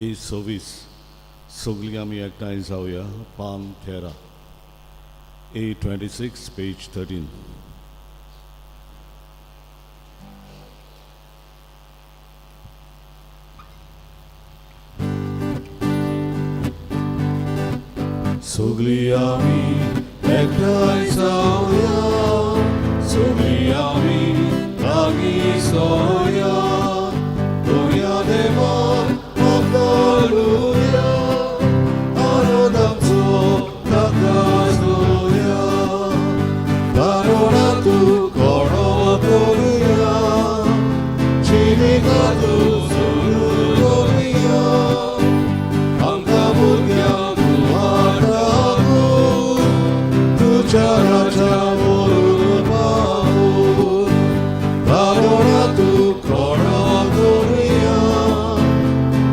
26 सगळीं आमी एकठांय जावया. पान 13, A 26, page 13. सगळीं आमी एकठांय जावया, सगळीं आमी लागीं सोया, दोया देवा हालेलुया, आनंद आमचो ताका जोया, कारणा तूं कोणो करुया, जिविता तूं सुरू करुया, आमकां भुरग्यांक तूं वाटागो, तुज्या राज्या व्हरून पावूं, कारणा तूं कोणो करुया,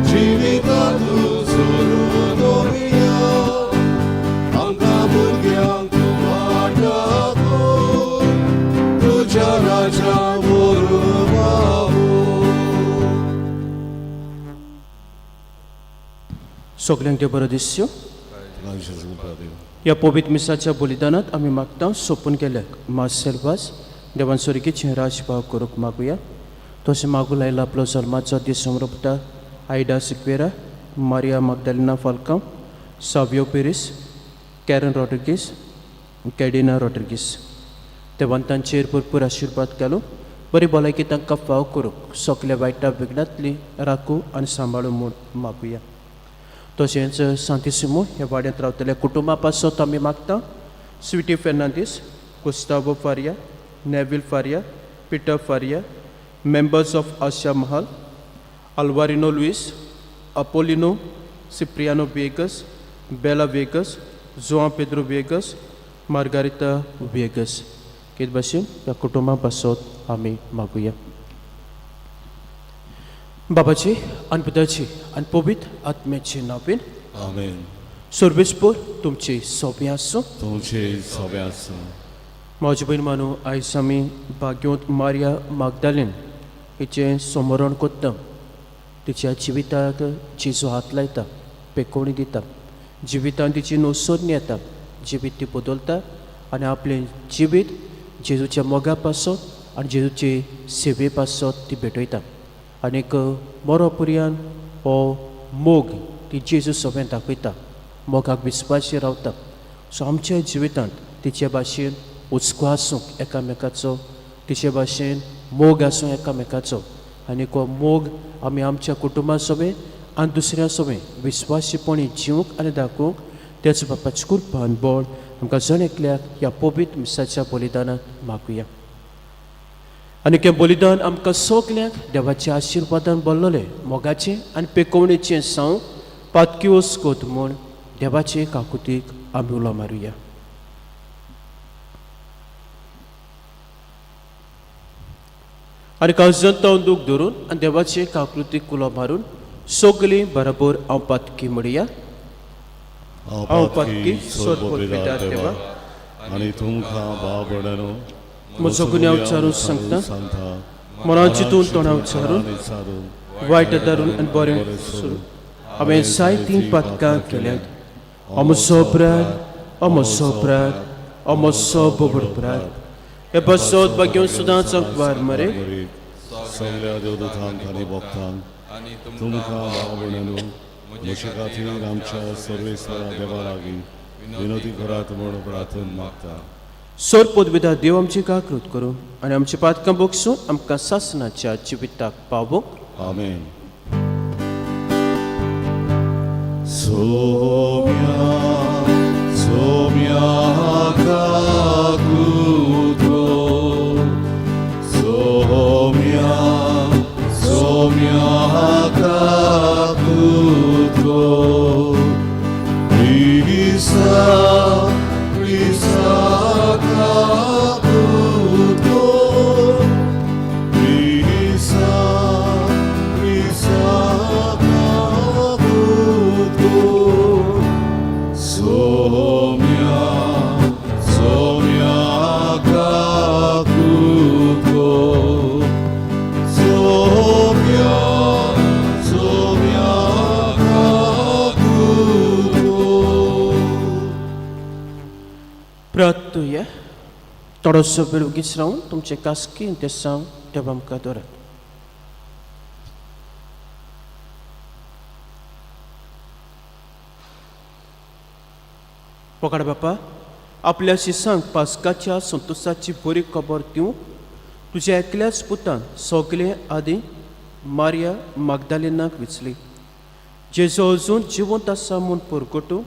जिविता तूं सुरू करुया, आमकां भुरग्यांक तूं वाटागो, तुज्या राज्या व्हरून पावूं. सगल्यांक देव बरो दिसच्यो. ह्या पवित्र मिसाच्या बलिदानांत आमी मागता सोंपून गेल्याक मार्सेल वास देवान स्वर्गीचें राजभाव करूंक मागुया. तशें मागू लायला आपलो जल्माचो दीस समर्पता Aida Sequeira, Maria Magdalena Falcao, Savio Pires, Karen Rodrigues, Cadena Rodrigues. देवान तांचेर भरपूर आशिर्वाद घालूं, बरी भलायकी तांकां फाव करूंक, सगल्या वायटा विघ्नांतली राखूं आनी सांबाळूं म्हूण मागुया. तशेंच सांतिसिमो ह्या वाड्यांत रावतल्या कुटुंबा पासत आमी मागता Sweety Fernandes, Gustavo Faria, Neville Faria, Peter Faria, members of Asha Mahal, Alvarino Luis, Apolino Cipriano Viegas, Bela Viegas, Joao Pedro Viegas, Margarita Viegas. कित भाशेन ह्या कुटुंबा पासत आमी मागुया. बाबाची आनी पुताची आनी पवित्र आत्म्याचे नांवान. आमेन. सर्वेस्पर तुमचे सोबे आसूं. तुमचे सोबे आसूं. म्हाजी भयण मानू, आयज आमी भाग्योंत मारिया मागदालीन हिचें समरण कोत्ता. तिच्या जिविताक जेजू हात लायता, पेकोवणी दिता, जिवितान तिची नवसोदणी येता, जिवीत ती बदलता आनी आपलें जिवीत जेजूच्या मोगा पासत आनी जेजूचे सेवे पासत ती भेटयता. आनीक मरो पुरयान हो मोग ती जेजू सोबें दाखयता, मोगाक विस्वाशी रावता. सो आमच्या जिवितांत तिचे भाशेन हुस्को आसूंक एकामेकाचो, तिचे भाशेन मोग आसूं एकामेकाचो, आनी हो मोग आमी आमच्या कुटुंबा सोबें आनी दुसऱ्या सोबें विस्वासीपणी जिवंक आनी दाखोवंक तेच बापाची कुरपान बळ आमकां जण एकल्याक ह्या पवित्र मिसाच्या बलिदानात मागुया. आनी हें बलिदान आमकां सगल्यांक देवाच्या आशिर्वादान भरलेलें मोगाचें आनी पेकोवणेचें सावंक पातकी वस्कोत म्हूण देवाचे काकुतीक आमी उलो मारुया. आनी काळजांत दूख धरून आनी देवाचे काकृतीक उलो मारून सगलीं बरोबर हांव पातकी म्हणया. हांव पातकी, सोदपिता देवा, आनी तुमकां भाव भयणांनो, म्हजो गुन्यांव विचारून सांगता, सांगता, मनां चिंतून तोंडां उच्चारून, विचारून, वायट धरून आनी बरें सोडून हांवें जायतीं पातकां केल्यांत. अमसो अपराध, अमसो अपराध, अमसो बोबड अपराध. हे बसोत भाग्योन सुदां चंकवार मरे सगळ्या देवदूतांक आनी भक्तांक, तुमकां भाव भयणांनो, म्हजे खातीर आमच्या सर्वेस्वरा देवा लागीं विनोदी करात म्हूण प्रार्थना मागता. सोर पदविदा देव आमची काकृत करूं आनी आमची पातकां बोगसून आमकां सासनाच्या जिविताक पावोवंक. आमेन. Saumya Saumya काकुतो, Saumya Saumya काकुतो, Krista, Krista काकुतो, Krista, Krista काकुतो, Somya, Somya काकुतो, Somya, Somya प्रार्थुया. थोडोसो वेळ उगीच रावन तुमचे कास्की देसांव देवा मुखार दवरात. पोकाड बापा, आपल्या शिसांक पास्काच्या संतोसाची बरी खबर दिवंक तुज्या एकल्याच पुतान सगळे आदी मारिया मागदालिनाक विचली. जेजो अजून जिवंत आसा म्हूण परगटू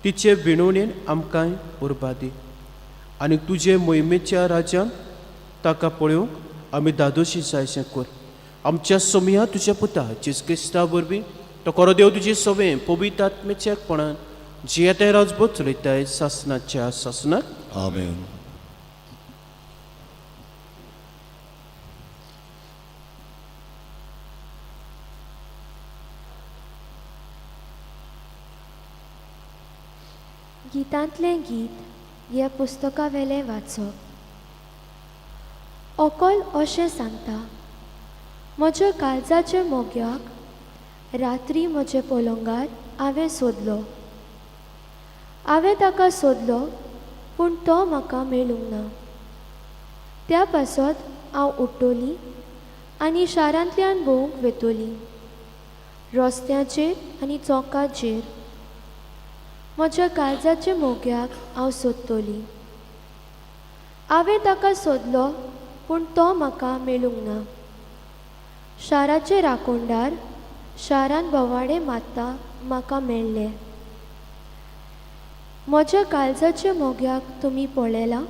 तिचे विणवणेन आमकांय उर्बा दी आनी तुजे मोहिमेच्या राज्यान ताका पळोवंक आमी दादोशी जायशें कर. आमच्या सोमया तुज्या पुता जेजू क्रिस्ता वरवीं तो खरो देव तुजी सवे पवित्र आत्मेच्या एकपणान जियेताय राजबोध चलयताय सासनाच्या सासनाक. आमेन. गितांतलें गीत ह्या पुस्तकावेलें वाचप. ऑकल अशें सांगता, म्हज्या काळजाच्या मोग्याक रात्री म्हज्या पलंगार हांवें सोदलो. हांवें ताका सोदलो पूण तो म्हाका मेळूंक ना. त्या पासत हांव उठ्ठली आनी शारांतल्यान भोंवूंक वेतली, रस्त्याचेर आनी चौकाचेर म्हज्या काळजाच्या मोग्याक हांव सोदतली. हांवें ताका सोदलो पूण तो म्हाका मेळूंक ना. शाराचे राखणदार शारांत भोंवाडे मारता म्हाका मेळ्ळे. म्हज्या काळजाच्या मोग्याक तुमी पळयला?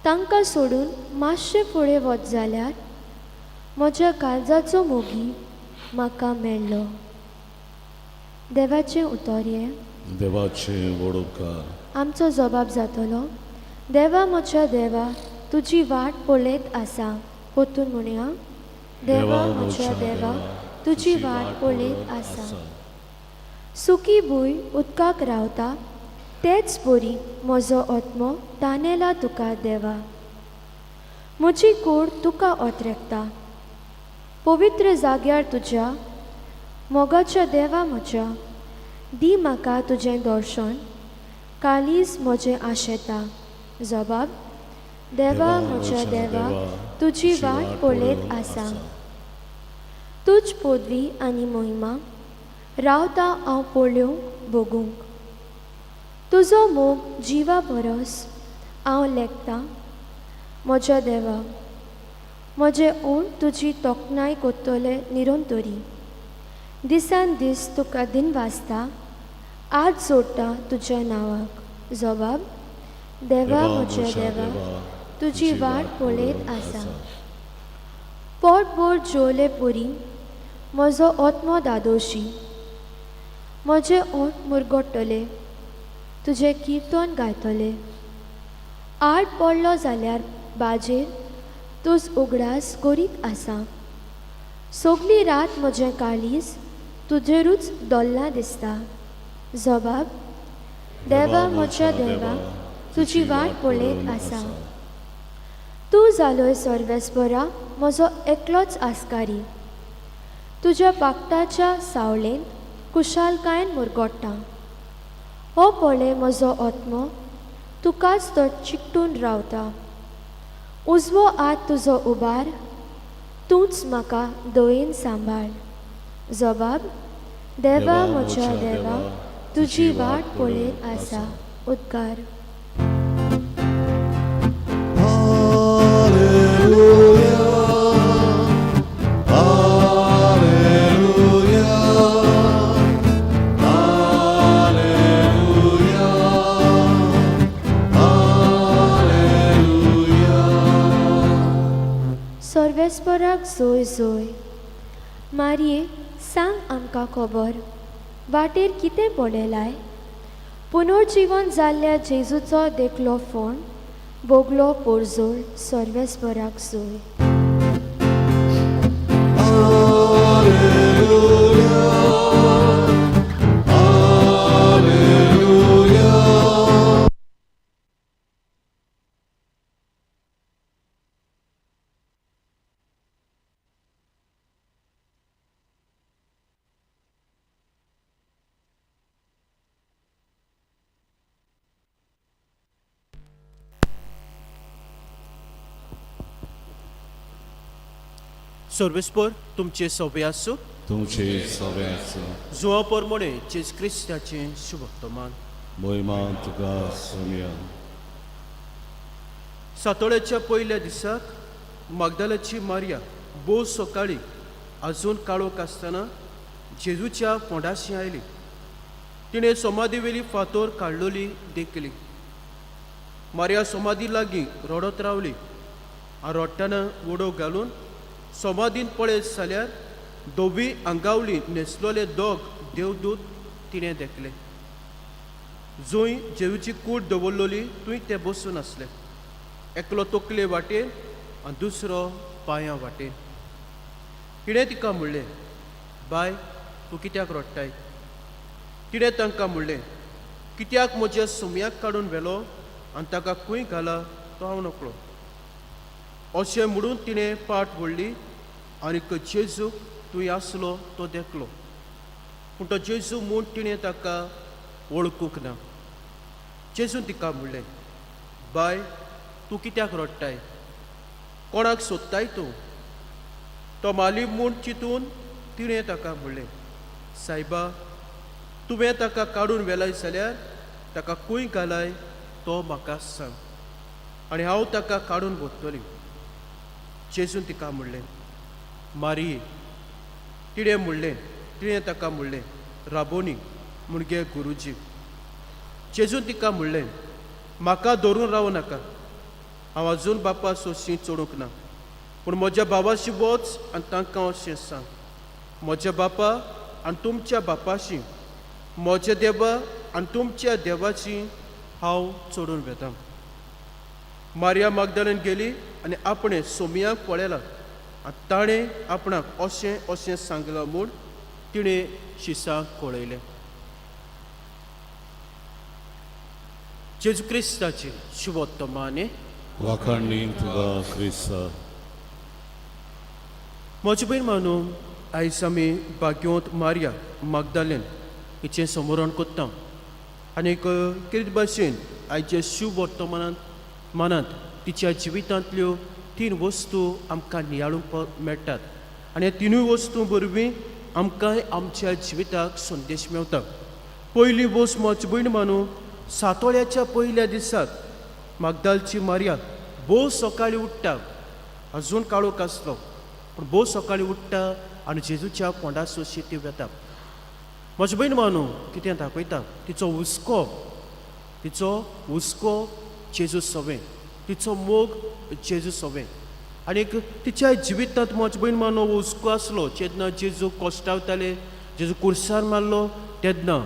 तांकां सोडून मातशें फुडें वच जाल्यार म्हज्या काळजाचो मोगी म्हाका मेळ्ळो. देवाचें उतर हें. देवाचे व्हड उपकार. आमचो जबाब जातलो, देवा म्हज्या देवा तुजी वाट पळयत आसा. परतून म्हणया, देवा म्हज्या देवा तुजी वाट पळयत आसा. सुकी भूंय उदकाक रावता तेच बरी म्हजो आत्मो तानेला तुका देवा. म्हजी कूड तुका ओतरेकता पवित्र जाग्यार तुज्या मोगाच्या देवा म्हज्या. दी म्हाका तुजें दर्शन, काळीज म्हजें आशेता. जबाब, देवा म्हज्या देवा तुजी वाट पळयत आसा. तुज पदवी आनी मोहिमा रावता हांव पळोवंक भोगूंक. तुजो मोग जिवा परस हांव लेखता म्हज्या देवा. म्हजें ओंठ तुजी तोखणाय कोत्तले निरंतरी. दिसान दीस तुका दिन वाचता, आज जोडटा तुज्या नांवाक. जबाब, देवा म्हज्या देवा तुजी वाट पळयत आसा. पोटभर जेवले परी म्हजो आत्मो दादोशी. म्हजें ओंठ मुरगट्टले तुजें किर्तन गायतले. आड पडलो जाल्यार बाजेर तुज उगडास करीत आसा. सगली रात म्हजें काळीज तुजेरूच डोल्लां दिसता. जबाब, देवा म्हज्या देवा तुजी वाट पळयत आसा. तूं जालोय सर्वेस्परा म्हजो एकलोच आस्कारी. तुज्या पाकटाच्या सावळेंत कुशालकायेन मुरगोट्टा. हो पळय म्हजो आत्मो तुकाच तो चिकटून रावता. उजवो हात तुजो उबार, तूंच म्हाका दयेन सांबाळ. जबाब, देवा म्हज्या देवा तुजी वाट पळयत आसा. उद्गार. सर्वेस्पराक जोय जोय. मारये सांग आमकां खबर, वाटेर कितें पळयलाय? पुनर्जिवन जाल्ल्या जेजूचो देखलो फोण भोगलो पोरजोळ. सर्वेस्पराक जोय. सर्वेस्पर तुमचे सवे आसूं. तुमचे सगळ्यांचो. जुआ परमणे जेज क्रिस्ताचें शुभवर्तमान. मोहिमा तुका सोमया. सातोळ्याच्या पयल्या दिसाक मागदालाची मार्या भोव सकाळी अजून काळोख आसतना जेजूच्या फोंडाशी आयली. तिणें समाधी वेली फातोर काडलोली देखली. मार्या समाधी लागीं रडत रावली आनी रडटना वडो घालून समाधीन पळयत जाल्यार धवी आंगावली न्हेसलोले दोग देवदूत तिणें देखले. जंय जेजूची कूड दवरलोली थंय ते बसून आसले, एकलो तकले वाटेन आनी दुसरो पांयां वाटेन. तिणें तिका म्हणलें, बाय, तूं कित्याक रडटाय? तिणें तांकां म्हणलें, कित्याक म्हज्या सुमयाक काडून व्हेलो आनी ताका खंय घाला तो हांव नकळो. अशें म्हणून तिणें पाट व्हडली आनी जेजू थंय आसलो तो देखलो, पूण तो जेजू म्हूण तिणें ताका वळखूंक ना. जेजून तिका म्हणलें, बाय, तूं कित्याक रडटाय? कोणाक सोदताय तूं? तो माली म्हूण चिंतून तिणें ताका म्हणलें, सायबा, तुवें ताका काडून व्हेलाय जाल्यार ताका खंय घालाय तो म्हाका सांग आनी हांव ताका काडून व्हरतली. जेजून तिका म्हणलें, मारी. तिणें म्हणलें, तिणें ताका म्हणलें, राबोनी, मुणगे गुरुजी. जेजून तिका म्हणलें, म्हाका धरून रावं नाका, हांव अजून बापा सोशी चडूंक ना, पूण म्हज्या बाबाशी वच आनी तांकां अशें सांग, म्हज्या बापा आनी तुमच्या बापाशी, म्हज्या देवा आनी तुमच्या देवाची हांव चडून वेतां. मारिया मागदालेन गेली आनी आपणें सोमयाक पळयला आनी ताणें आपणाक अशें अशें सांगलां म्हूण तिणें शिसाक कळयलें. जेजू क्रिस्ताची शुभोत्तमाने. वाखाणणी तुका क्रिस्ता. म्हजे भयण मानू, आयज आमी भाग्योंत मारिया मागदालेन हिचें समरण कोत्ता आनीक कितें भाशेन आयचे शुभ वर्तमानांत मानांत तिच्या जिवितांतल्यो तीन वस्तू आमकां नियाळूंक मेळटात आनी ह्या तिनूय वस्तूं वरवीं आमकां आमच्या जिविताक संदेश मेवता. पयली वस्त म्हजी भयण मानू, सातोळ्याच्या पयल्या दिसाक मागदालची मारिया भोव सकाळीं उठ्ठा. अजून काळोख आसलो पूण भोव सकाळीं उठ्ठा आनी जेजूच्या फोंडा सोशी ती वेता. म्हजी भयण मानू, कितें दाखयता? तिचो हुस्को, तिचो हुस्को जेजू सवें, तिचो मोग जेजू सवें. आनीक तिच्या जिवितांत म्हजी भयण मानू हुस्को आसलो. जेन्ना जेजू कश्टावताले, जेजू कुर्सार मारलो, तेन्ना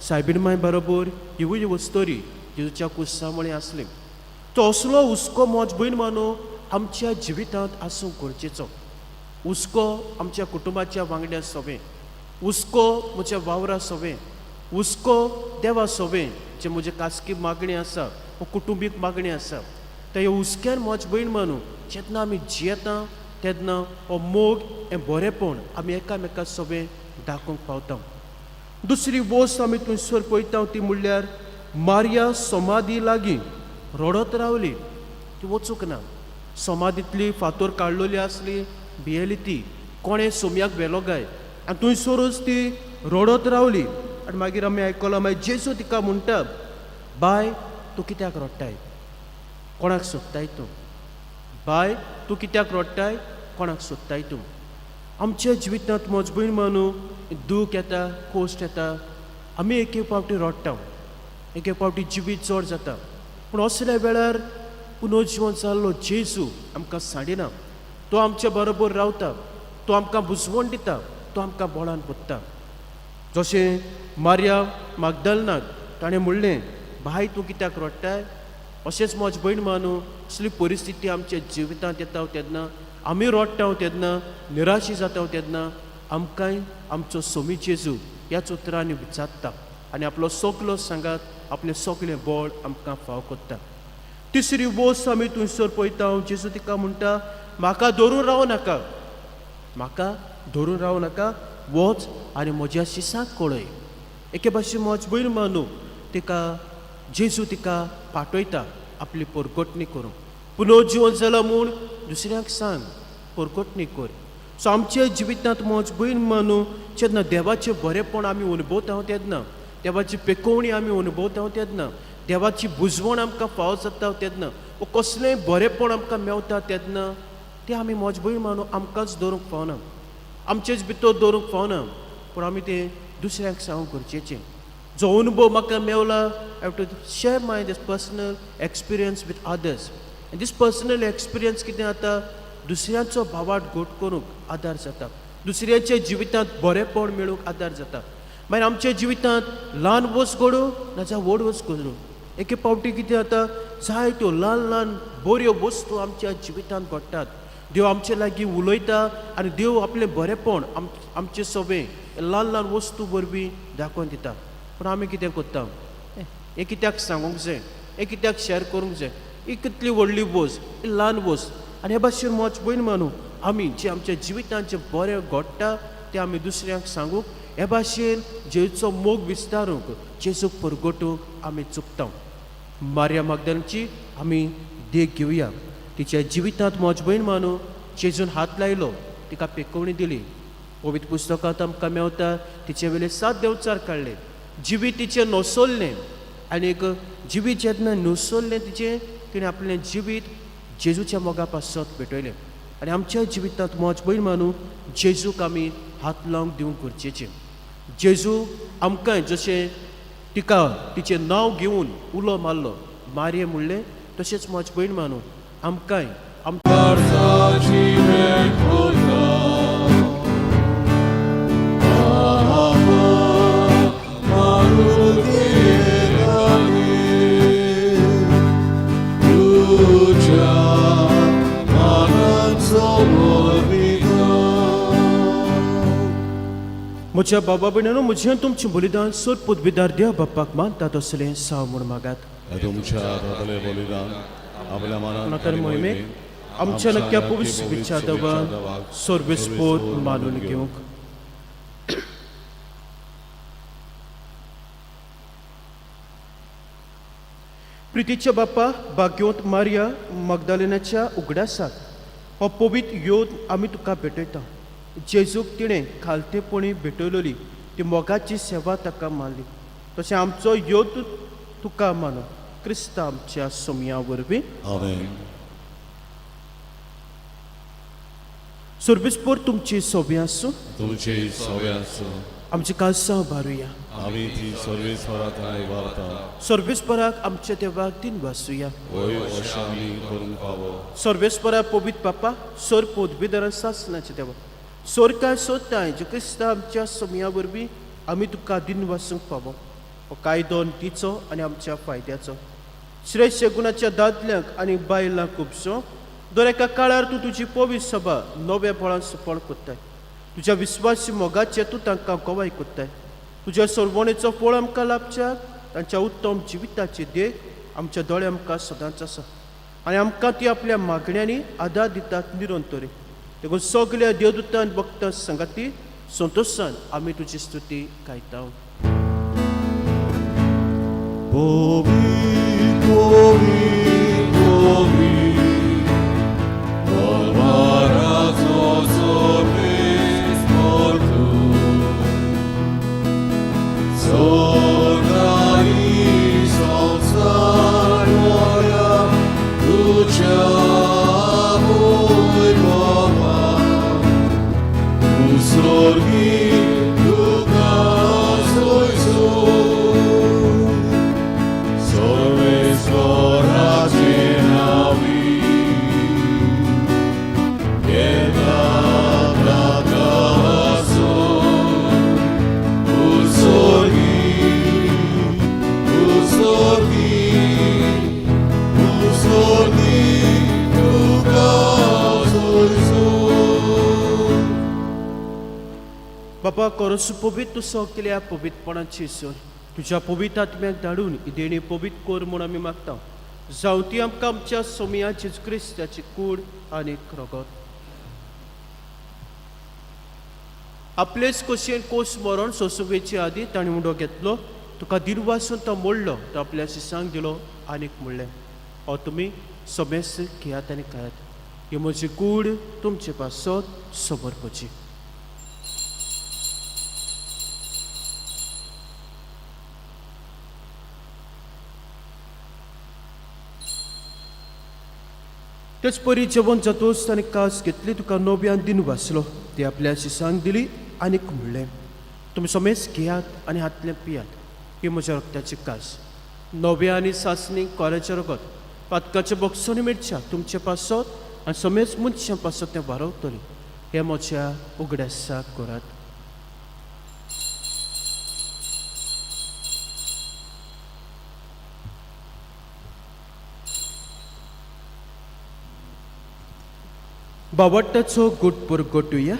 सायबीण माय बरोबर हिवूय वस्तोरी जेजूच्या कुर्सा मुळे आसली. तो असलो हुस्को म्हज भयण मानू आमच्या जिवितांत आसूंक गरजेचो. हुस्को आमच्या कुटुंबाच्या वांगड्या सवें, हुस्को म्हज्या वावरा सवें, हुस्को देवा सवें, जे म्हजे खासगी मागणी आसा वा कुटुंबीक मागणी आसा. त्या हुस्क्यान म्हज भयण मानू जेन्ना आमी जियेता तेन्ना हो मोग हें बरेंपण आमी एकामेका सवें दाखोवंक पावता. दुसरी वस्त आमी थंयसर पळयता ती म्हणल्यार मारिया समाधी लागीं रडत रावली, ती वचूंक ना. समाधींतली फातोर काडलेली आसली, भियेली ती, कोणें सोमयाक व्हेलो काय, आनी थंयसरूच ती रडत रावली. आनी मागीर आमी आयकलां, मागीर जेजू तिका म्हणटा, बाय, तूं कित्याक रडटाय? कोणाक सोदताय तूं? बाय, तूं कित्याक रडटाय? कोणाक सोदताय तूं? आमच्या जिवितांत म्हज भयण मानू दूख येता, कोश्ट येता, आमी एक एक फावटी रडटा, एक एक फावटी जिवीत चड जाता, पूण असल्या वेळार पुनर्जिवन जाल्लो जेजू आमकां सांडिना. तो आमच्या बरोबर रावता, तो आमकां बुजवण दिता, तो आमकां बोळान पडटा. जशें मारिया मागदलनाक ताणें म्हणलें, बाय, तूं कित्याक रडटाय? अशेंच म्हज भयण मानू असली परिस्थिती आमच्या जिवितांत येता तेन्ना आमी रडटा, तेन्ना निराशी जाता, तेन्ना आमकांय आमचो सोमी जेजू ह्याच उतरांनी विचारता आनी आपलो सगलो सांगात, आपलें सगळें बळ आमकां फाव करता. तिसरी वस्त आमी थंयसर पळयता, जेजू तिका म्हणटा, म्हाका धरून रावं नाका, म्हाका धरून रावं नाका, वच आनी म्हज्या शिसाक कळय. एके भाशेन म्हज भयण मानू तिका जेजू तिका पाठयता आपली परगटणी करूंक. पुनर्जिवन जाला म्हूण दुसऱ्यांक सांग, परगटणी कर. सो आमच्या जिवितांत म्हज भयण मानू जेन्ना देवाचें बरेंपण आमी अनुभवता तेन्ना, देवाची पेकोवणी आमी अनुभवता तेन्ना, देवाची बुजवण आमकां फावो जाता तेन्ना, वो कसलेंय बरेंपण आमकां मेवता तेन्ना तें आमी म्हज भयण मानू आमकांच दवरूंक फावना, आमचेच भितर दवरूंक फावना, पूण आमी तें दुसऱ्यांक सांगूंक गरजेचें. जो अनुभव म्हाका Mewla, I have to share my this personal experience with others. आनी दीस पर्सनल एक्सपिरियन्स कितें जाता, दुसऱ्यांचो भावार्थ घट करूंक आदार जाता, दुसऱ्याच्या जिवितांत बरेंपण मेळूंक आदार जाता. मागीर आमच्या जिवितांत ल्हान वस्त घडूं नाजाल्यार व्हड वस्त घडूं, एके फावटी कितें जाता, जायत्यो ल्हान ल्हान बऱ्यो वस्तू आमच्या जिवितांत घडटात. देव आमचे लागीं उलयता आनी देव आपलें बरेंपण आमचे सगळें ल्हान ल्हान वस्तू वरवीं दाखोवन दिता. पूण आमी कितें करता, हें कित्याक सांगूंक जाय, हें कित्याक शेअर करूंक जाय, ही कितली व्हडली वस्त, ही ल्हान वस्त. आनी हे भाशेन म्हज भयण मानू आमी जे आमच्या जिवितांत जें बरें घडटा तें आमी दुसऱ्यांक सांगूंक, हे भाशेन जेजूचो मोग विस्तारूंक, जेजूक परगटूंक आमी चुकता. मारिया मागदानची आमी देख घेवया. तिच्या जिवितांत म्हज भयण मानू जेजून हात लायलो, तिका पेकोवणी दिली. पवित्र पुस्तकांत आमकां मेवता, तिचे वेले 7 देंवचार काडले, जिवीत तिचें नसोल्लें. आनी एक जिवीत जेन्ना नसोल्लें तिचें, तिणें आपलें जिवीत जेजूच्या मोगा पासत भेटयलें. आनी आमच्या जिवितांत म्हज भयण मानू जेजूक आमी हात लावंक दिवंक गरजेचें. जेजू आमकां जशें तिका तिचें नांव घेवन उलो मारलो, मारये म्हणलें, तशेंच म्हज भयण मानू आमकांय आम तुझ्या मानाचो वरवीं. म्हज्या बाबा भयणांनो, म्हजें आनी तुमचें बलिदान सोर पदवीदार देव बाप्पाक मानता तसलें साव म्हूण मागात. तुमच्या हातांतलें बलिदान आपल्या मनात नकर मोहिमेक आमच्या नक्क्या पवित्र शुभेच्छा देवाक सर्वेस्पोर मानून घेवंक. प्रितीच्या बाप्पा, भाग्योत मारिया मगदालिनाच्या उगडासाक हो पवित्र योद आमी तुका भेटयता. जेजूक तिणें खालतेपणी भेटयलोली ती मोगाची सेवा ताका मानली, तशें आमचो योद तुका मानू, क्रिस्ता आमच्या सोमया वरवीं. आमेन. सर्विसपोर तुमची सोबी आसूं. तुमची सवे आसूं. आमची कालसांव भारुया. आमी ती सर्वेस्वरात वार्ता. सर्वेस्पराक आमच्या देवाक दिन वासुया. वय अशें आमी करूंक फावो. सर्वेस्परा पवित्र बापा, सोर पोदबीदर सासनाचे देवा, सोर काय सोदताय जे क्रिस्ता आमच्या सोमया वरवीं आमी तुका दिन वासूंक फावो. हो कायदो तिचो आनी आमच्या फायद्याचो. श्रेश्ठ गुणाच्या दादल्यांक आनी बायलांक खुबसो दर एका काळार तूं तुजी पवित्र सभा नव्या बळान सुपळ कोत्ताय. तुज्या विस्वासी मोगाचें तूं तांकां गवाय कोत्ताय. तुज्या सरवणेचो फळ आमकां लाभच्याक तांच्या उत्तम जिविताची देख आमच्या दोळ्या आमकां सदांच आसा आनी आमकां ती आपल्या मागण्यांनी आदार दितात निरंतरी. देखून सगल्या देवदूतान भक्तां संगाती संतोशान आमी तुजी स्तुती गायता. Bobby, Bobby, Bobby, Alvarazo sorbis mortu, Sorgai salsar moria, Lucia voi baba, Usorgi duca soisu, बाबा कोरस पवित्र सगल्या पवित्रपणाची सर तुज्या पवित्र आत्म्याक धाडून ही देणी पवित्र कर म्हूण आमी मागता. जावं ती आमकां आमच्या सोमया जेजू क्रिस्ताची कूड आनी रगत. आपलेच कशेन कोस मरण सोंसुवेचे आदी ताणें उंडो घेतलो, तुका दिरवासून तो मोडलो, तो आपल्या शिसांक दिलो आनीक म्हणलें, हो तुमी समेस्त घेयात आनी खायात. ही म्हजी कूड तुमचे पासत समर्पची. तेच परी जेवण जातोच ताणें कास घेतली, तुका नव्यान दिन वाचलो, ती आपल्या शिसांक दिली आनीक म्हणलें, तुमी समेज घेयात आनी हातलें पियात, ही म्हज्या रक्ताची कास, नव्या आनी सासणी कोऱ्याचें रगत, पातकाचें बक्षणी मिरच्या तुमचे पासत आनी समेज मनशां पासत तें वारवतली, हें म्हज्या उगडासाक करात. बावट्टाचो गुट पुरगटुया.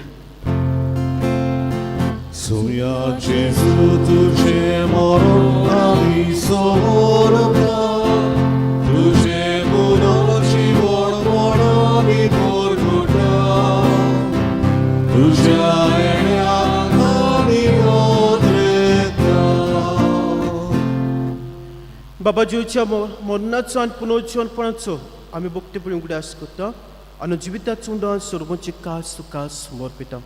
सोम्या जेजू तुझे मरण आमी समर्पता, तुझे पुनर्जीवन म्हण आमी परगटा, तुझ्या येण्याक आमी ओद्रेता. बाबा जेजूच्या मरणाचो आनी पुनर्जीवनपणाचो आमी भक्तीपणी उगडास करता आनी जिविताचो उंडान सर्वांची कास तुका समर्पिता.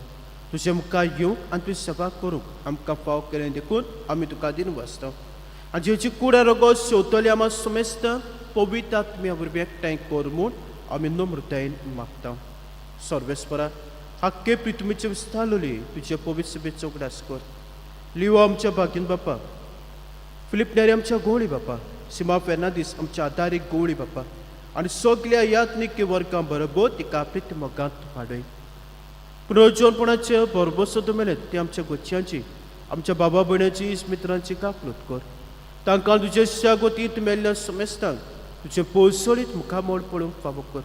तुजे मुखार येवंक आनी तुजी सेवा करूंक आमकां फाव केलें देखून आमी तुका दिन वाचता. आनी जेजूची कुडा रगत शेवतली आमा समेस्त पवित्र आत्म्या वरवीं एकठांय कर म्हूण आमी नम्रतायेन मागता. सर्वेस्परा हाक्के प्रितुमीचे विस्तारलोली तुजे पवित्र सभेचो उगडास कर. लिवो आमच्या भाग्यन बापा, फिलीप नेरी आमच्या गोवळी बापा, सीमा फेर्नांदीस आमच्या आदारीक गोवळी बापा आनी सगल्या यात्निक वर्गां बरोबर तिका प्रित मोगांत वाडय. पुनर्जीवनपणाचे बरोबर मेले ते आमच्या गोच्यांची, आमच्या बाबा भयणाची, मित्रांची काकलूत कर. तांकां तुजे शागोतींत मेल्ल्या समेस्तांक तुजे पोसळीत मुखामोड पळोवंक फावो कर.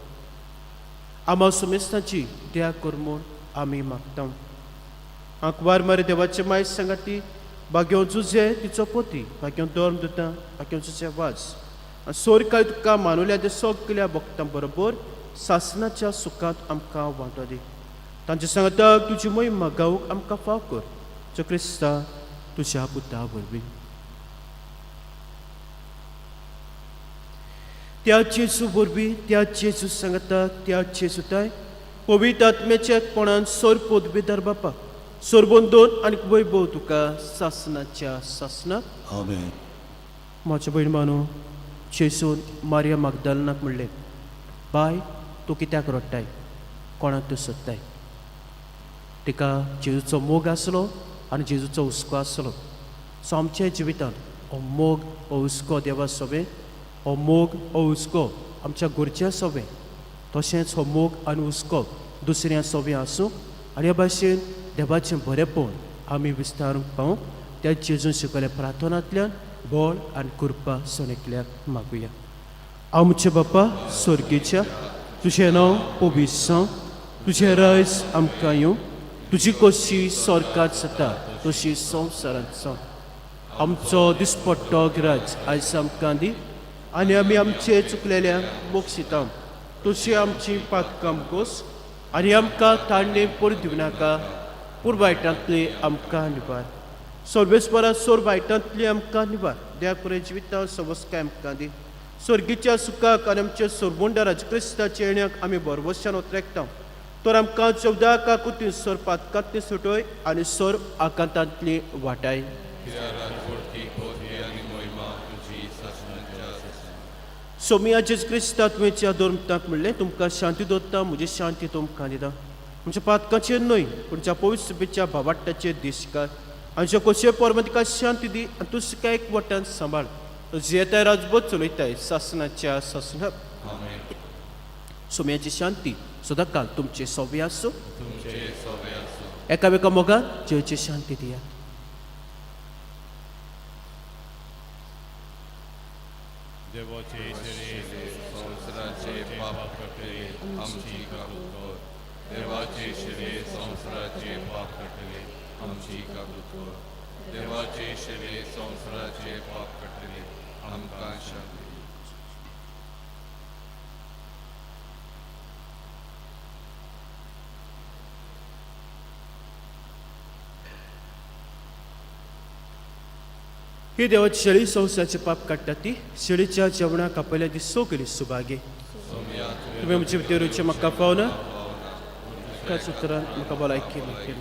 आमा समेस्तांची दया कर म्हूण आमी मागता. आंकवार मारी देवाचे माय सांगाती भाग्यो जुजे तिचो पोती, भाग्यो धर्म दिता, भाग्यो जुजे वाज आनी सोरकाय तुका मानुल्या ते सगल्या भक्तां बरोबर सासनाच्या सुखांत आमकां वांटो दी. तांचे सांगाताक तुजी महिमा गावंक आमकां फाव कर, जो क्रिस्ता तुज्या पुता वरवीं. त्या जेजू वरवीं, त्या जेजू सांगाताक, त्या जेजूताय पवित्र आत्म्याच्या एकपणान सोर पदवीदार बापा, सोरबंदोन आनी वैभव तुका सासनाच्या सासनाक. आमेन. म्हाज्या भयण मानू, जेजून मारिया मागदालनाक म्हणलें, बाय तूं कित्याक रडटाय, कोणाक तूं सोदताय? तिका जेजूचो मोग आसलो आनी जेजूचो हुस्को आसलो. सो आमच्या जिवितांत हो मोग, हो हुस्को देवा सोबें, हो मोग, हो हुस्को आमच्या गरज्या सोबें, तशेंच हो मोग आनी हुस्को दुसऱ्या सोबें आसूं आनी ह्या भाशेन देवाचें बरेंपण आमी विस्तारूंक पावूंक त्या जेजून शिकयल्या प्रार्थनांतल्यान बळ आनी कृपा सणेकल्याक मागुया. आमचे बापा स्वर्गीच्या, तुजें नांव पवित्र जावं, तुजें रायज आमकां येवं, तुजी कशी स्वर्गात जाता तशी संवसारांत जावं. आमचो दिसपट्टो ग्राज आयज आमकां दी आनी आमी आमचे चुकलेल्यांक बक्षिता तशी आमची पातकां गोस आनी आमकां तांडे परत दिवं नाका, पूण वायटांतली आमकां निवार. सर्वेस्परा सोर वायटांतली आमकां निवार, देवा पुरे जिविता सवस्काय आमकां दी. स्वर्गीच्या सुखाक आनी आमच्या सोरबुंडाराज क्रिस्ताच्या येण्याक आमी बरवशान ओतरेकता, तर आमकां चवदा काकुतीन सोर पातकांतली सुटय आनी सोर आकांतांतली वाटाय. सोमिया जेज क्रिस्ता तुवेंच्या धर्मताक म्हणलें, तुमकां शांती दवरता, म्हजी शांती तुमकां दिता. आमच्या पातकाचेर न्हय पूण ज्या पवित्र सभेच्या भावाट्टाचेर दिसकार आनी ज्या कोशे परम तिका शांती दी आनी तूं तिका एक वटान सांबाळ. जियेताय राजबोध चलयताय सासनाच्या सासनाक. सोम्याची शांती सदांकाल तुमचे सोबे आसूं. एकामेका मोगान जेवची शांती दियात. देवाचे शरीर संवसाराचे पाप काडटले आमची काकूत कर. देवाचे शरीर संवसाराचे पाप काडटले आमची काकूत कर. देवाचे शरीर संवसाराचे पाप काडटले आमकां शांती दी. ही देवाची शेळी संवसाराचे पाप काडटा ती शेळीच्या जेवणाक आपल्या ती सगळी सुभागे. तुवें म्हजे भितर येवचें म्हाका फावना. एकाच उतरान म्हाका भलायकी मेळटली.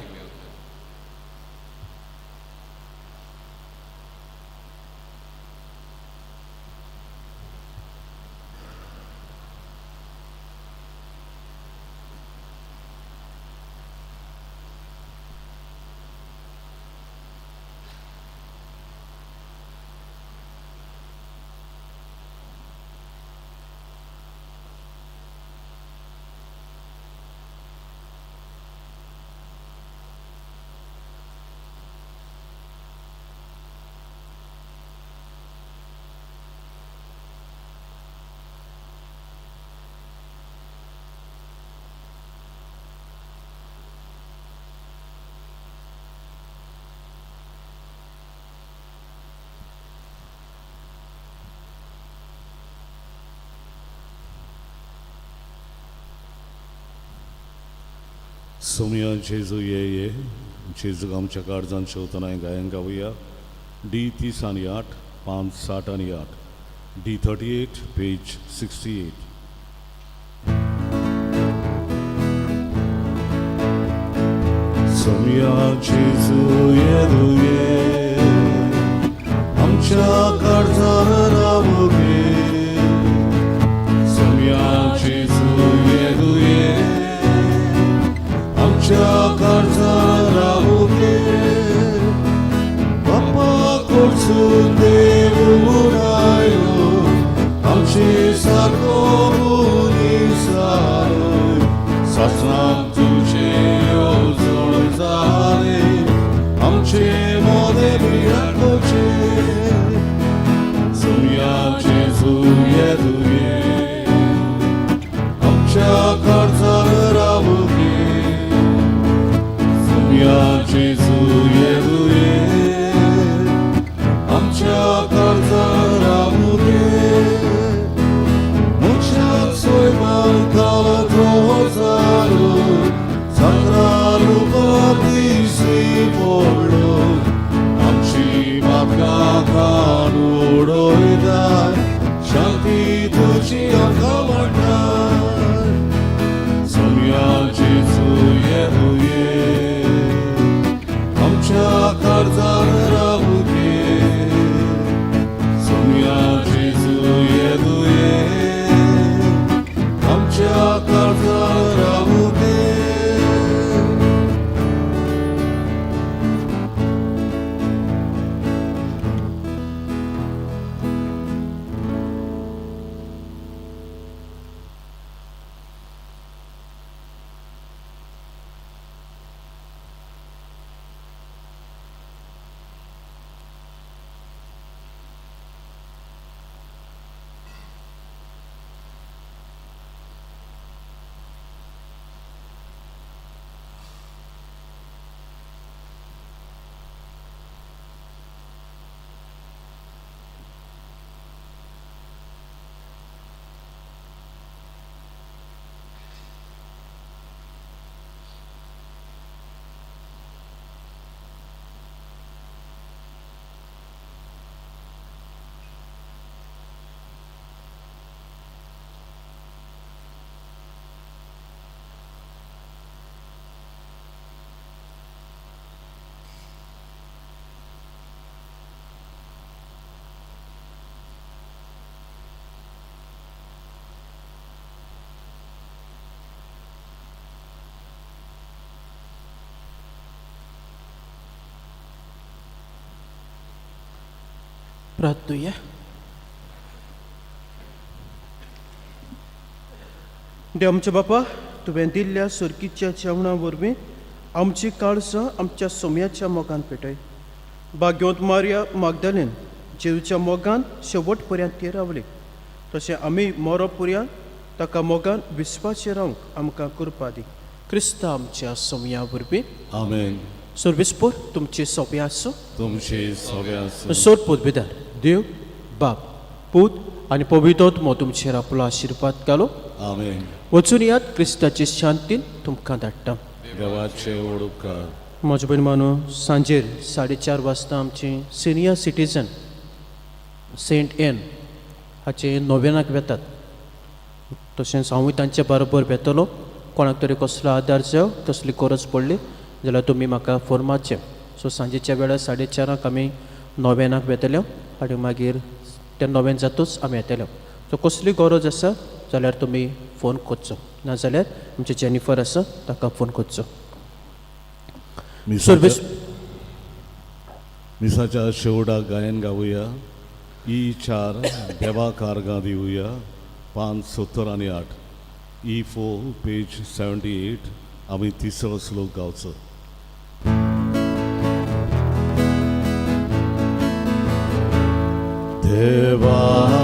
सोमया जेजू ये ये जेजूक आमच्या काळजान शेवतना गायन गावया. डी 30 आनी 8, 5 60 आनी 8, D 38 page 68. Somya जेजू ये ये आमच्या काळजार रावू गे. सोमया जेजू ये ये आमच्या काळजार रावू गे. बाप्पा कडसून देव मुरायो आमचे सारको मनीस सासणाक तुझे येवजण जाले आमचे मोदे बिराकोचे. सोमया जेजू ये ये आमच्या काळजार रावू गे. सोमया जेजू ये ये आमच्या काळजार रावू गे. म्हज्या सोयमान काळतो जालो संग्रा रुपा दिसली पडलो आमची मातका खाण उडयताय शांती तुजी आमकां वाडटाय. सोमया जेजू ये ये आमच्या काळजार रावू गे. सोमया जेजू ये ये आमच्या काळजार रावू गे. प्रार्थुया. देव आमच्या बापा, तुवें दिल्ल्या सुरकीच्या जेवणा वरवीं आमची काळजां आमच्या सोम्याच्या मोगान पेटय. भाग्योंत मारिया मागदालेन जेजूच्या मोगान शेवट पर्यंत ती रावली, तशें आमी मोरो पर्यंत ताका मोगान विस्वासी रावंक आमकां कृपा दी. क्रिस्ता आमच्या सोम्या वरवीं. आमेन. सर्विसपूर तुमची सोंपी आसूं. तुमचे सोबे आसूं. सोद पदवीदार देव बाप पूत आनी पवित्र तुमचेर आपलो आशिर्वाद घालो. आमेन. वचून यात क्रिस्ताचे शांतीन तुमकां धाडटा. देवाचे उपकार. म्हज्या भयण मानू, सांजेर 4:30 वाजता आमची सिनियर सिटीजन सेंट एन हाचे नोवेनाक वेतात. तशेंच हांवूय तांचे बरोबर येतलो. कोणाक तरी कसलो आदार जायो, कसली गरज पडली जाल्यार तुमी म्हाका फोन मारचें. सो सांजेच्या वेळार 4:30 आमी नोवेनाक वेतले आनी मागीर ते नोवेन जातूच आमी येतले. सो कसली गरज आसा जाल्यार तुमी फोन करचो, नाजाल्यार आमचें जेनिफर आसा ताका फोन करचो. मिसाच्या मिसाच्या शेवटाक गायन गावया ई 4 देवा कारगां दिवया, पान 78, ई 4 पेज 78. आमी तिसरो श्लोक गावचो. देवा.